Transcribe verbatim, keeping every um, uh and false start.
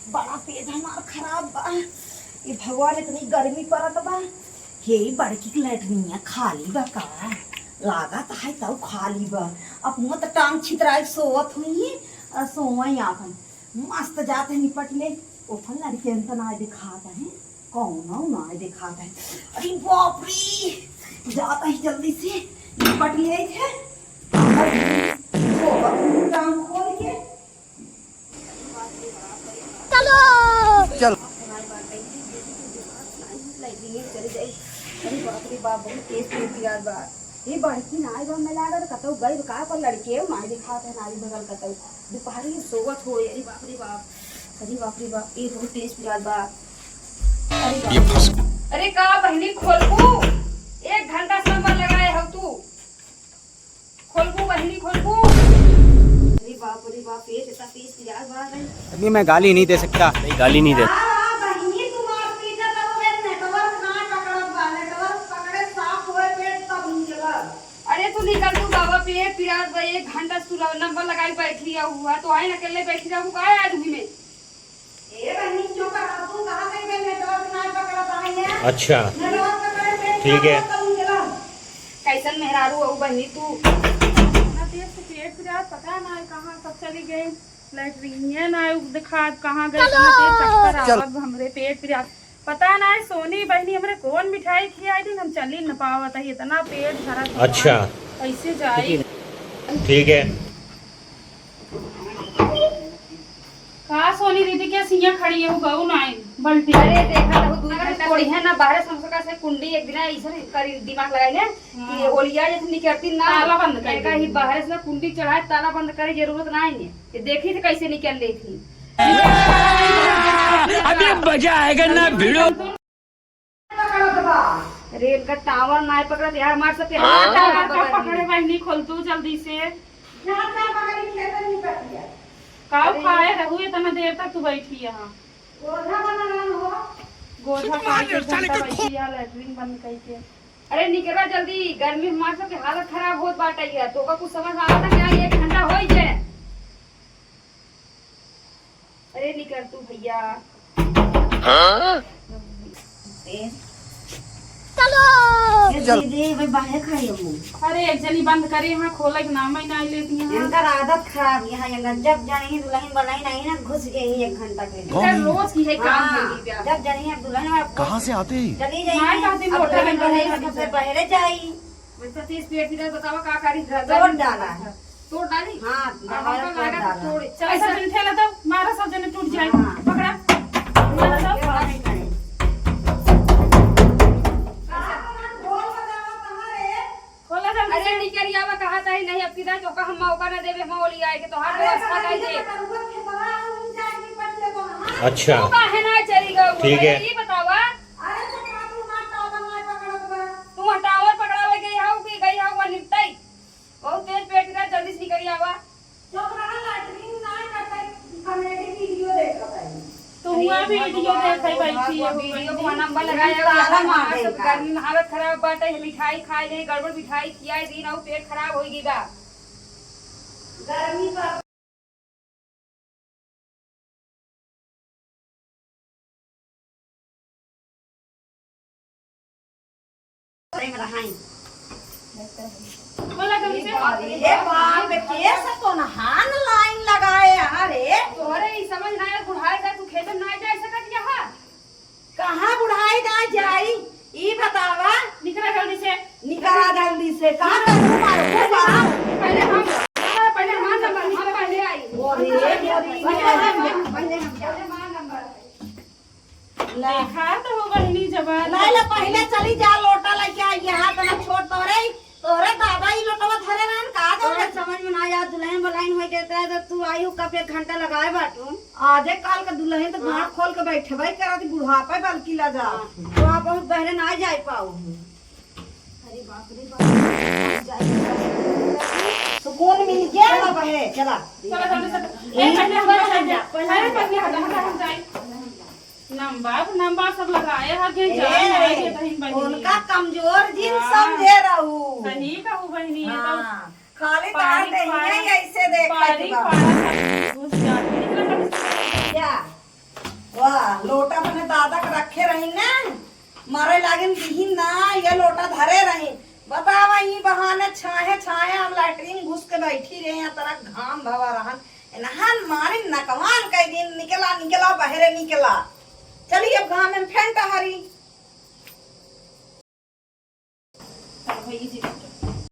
बड़ा पेट हमार खराब बा। ए भगवान, इतनी गर्मी पड़त बा। हे, बड़की के लैट्रिनिया खाली बा का? लागत है तउ खाली बा। अब मत टांग छितराई सोवत हुई, अ, सोवई आपन। मस्त जात है निपट ले। ओफन लड़कियन त नाय देखात है, कौनो नाय देखात है। अरे बाप रे, जात है जल्दी से निपट ले है। सोवत हुई टांग खोल के। चलो। चल। अरे बाप रे बाप, बहुत तेज पेट पिरात बा। ये बड़की ना आई बा, मैं लागत कतौ गई का, पर लड़के ना दिखात है, नारी बगल कतौ। दुपहरी सोवत हो, अरे बाप रे बाप, अरे बाप रे बाप, ये बहुत तेज पिरात बा। अरे बाप ये रे। फंस अरे का बहिनी खोलबू? एक घंटा से नंबर लगाए हो तू। खोलबू बहिनी, खोलबू। अरे बाप रे बाप, पेट इतना तेज पिरात बा रे। अभी मैं गाली नहीं दे सकता। नहीं, गाली नहीं दे। हाँ, हाँ, बहिनी, तू मार पीटा तो वो network ना पकड़त बा, network पकड़े साफ होए पेट तब निकलब। अरे तू निकल तू बाबा, पेट पिरात बा, एक घंटा से तू नंबर लगाई बैठी रहू, तो आई अकेले बैठी रहू का आदमी में? ए बहिनी, चुप रह, तू कहाँ गई बे? Network ना पकड़त है ये। अच्छा। Network पकड़े पेट ठीक है। खराब होता उनके ला। कैसन मेहरारू हऊ बहिनी तू? इतना देर से पेट पिरात, पता ना है कहाँ कब चली गई। लैट्रिनिया ना है, उ देखा कहाँ गई, इतना तेज चक्कर चल। आवत हमरे पेट पिरात। पता ना है सोनी बहिनी हमरे कौन मिठाई खियाई दिन, हम चली न पावत है, इतना पेट भरत है। अच्छा। कैसे जाई? ठीक है। का सोनी दीदी के सिया खड़ी है, वो गऊ ना आई, बल्टी। अरे देखा तो दू अरे घंटा कोई है ना, बाहर से हमसे का से कुंडी एक दिन ऐसे करी दिमाग लगाई ने कि हाँ। ओलिया जैसे निकलती ना, ताला बंद कर इनका दे। ही बाहर से ना कुंडी चढ़ाए, ताला बंद करे जरूरत ना है। ये देखी थे कैसे निकल रही थी। अभी मजा आएगा ना भिड़ो। पकड़त बा। अरे, इनका टावर नाय पकड़त यार, हमार सबके हाँ? हाथ टावर टावर का पकड़ पकड़े ली। बहिनी, खोल तू जल्दी से। यहाँ क्या पकड़ी, खेत नहीं पकड़ी है। काऊ अरे। खाए रहू, इतना देर तक तू बैठी यहाँ। गोधा बना रहा हो। गोधा चुप मार खाए दे, के साले घंटा को बैठी खो- यहाँ, लैट्रिन बंद करके। अरे, निकला जल्दी, गर्मी में हमार सबके हालत खराब होत बाटे यार। तोका कुछ समझ आवता क्या? एक घंटा हो ही गए। अरे निकल तू भैया। हाँ? ए। चलो। ये चल। दीदी, भाई बाहर खड़ी हूँ। अरे एक जनी बंद करी, यहाँ खोले के नाम ही ना लेती हैं। इनकर आदत खराब, यहाँ इनकर जब जानी दुल्हन बनाई नहीं ना, घुस गई एक घंटा के लिए। कौन इनकर है? रोज की है काम हाँ, है ये। जब जानी है दुल्हन में कहाँ से आते हैं? चली जाइए। नहीं, कहती अब मोटा दुल्हन नहीं बनाई, बनेगी। सबसे पहले जाई। मैं तो तीस पेट की तरह बतावा का करी, तोड़ डाला है। तोड़ डाली? हाँ, अब दबाया हमका तोड़ लागा डाला। तो तोड़े। चल, ऐसा ऐसा जन ठेला तो मारा, सब जने टूट जाए। हाँ। पकड़ा। मारा सब। ये बात नहीं करे। कहाँ पर ढोल बजावा, कहाँ रे? खोला जल्दी अरे से। निकरियावा कहा ताही नहीं, अब किधर तो का हम मौका ना देवे, हम ओली आए के तोहार अरे व्यवस्था तो नहीं ये दे। तो करुआ खेतवा हम जाए नहीं पड़ते तो हम। अच्छा। तू काहे ना चली गऊ? ठीक है। ये बतावा। अरे तो का तू मार टावर ना पकड़त बा? तू टावर पकड़ावे गई हऊ कि गई हऊ वहाँ निपटाई? बहुत तेज पेट पिरात, जल्दी से निकल आवा। चुप रहा, लैट्रिन ना करता, comedy video देखत है। तो हुआ अरे video भगवान, देखे ओ बैठी है, भगवान, video को नंबर लगाया हुआ ताला है, मार हमार सब देगा। गर्मी में हालत खराब बाटे, मिठाई खाए ले, गड़बड़ मिठाई खियाए दिन, और पेट खराब हो गई बा। गर्मी पर बोला जल्दी से। अरे बाप रे, केस तो नहान लाइन लगाए, अरे। तोहरे ई समझ ना आए, बुढ़ाए का तू खेते में ना जाए सकत यहाँ। कहाँ बुढ़ाई ना जाई, ई बतावा। निकरा जल्दी से। निकरा जल्दी से, कहाँ करूँ मारू, कहाँ? पहले हम, पहले हमार नंबर, हम पहले आई। अरे, अरे, पहले हम, पहले हम। पहले हमार नंबर। ला। देखा तो हो बहिनी जबान। नहीं, ले, पहले चली जा, लोटा लेके आई, यहाँ तना छोड़ तोरे, तोरे दादा ही लोटवा धरे रहन, का दे तोरे? समझ में ना आया, दुल्हन बुलाइन हो गए थे, तो तू आई हो, कब एक घंटा लगाए बाटू। आजे काल का दुल्हन तो हाँ। गाँठ खोल के बैठे भाई, करा दी बुढ़ापा बल्कि ला जा। हाँ। तो आप बहुत बहरे ना जाए पाओ। अरे बाप रे बाप। सुकून मिल गया ना बहे, चला। चला, चला, चला। ए, पहले हम लोग हट जा। पहले पहले हट जा, हट जा, हम जाए। नंबर, नंबर सब लगाए हर के ए, जाए, आए के बहिन, बहिन। उनका कमजोर जिन हाँ। समझे रहू। सही कहू बहिनी, ये तो हाँ। खाली पारी, तार देहिया पारा, ही ऐसे देखत पारी, बा। पारा सब घुस जाती। क्या? रही ना, मारे लागिन दिहिन ना, ये लोटा धरे रही। बतावा, ई बहाने छाहे छाहे हम लैट्रिन घुस के बैठी रहे, यहाँ तरह घाम भवा रहन। एनहन मारे नकवान कह दिन, "निकला, निकला, बहरे निकला।" चली अब घाम में फेन टहरी।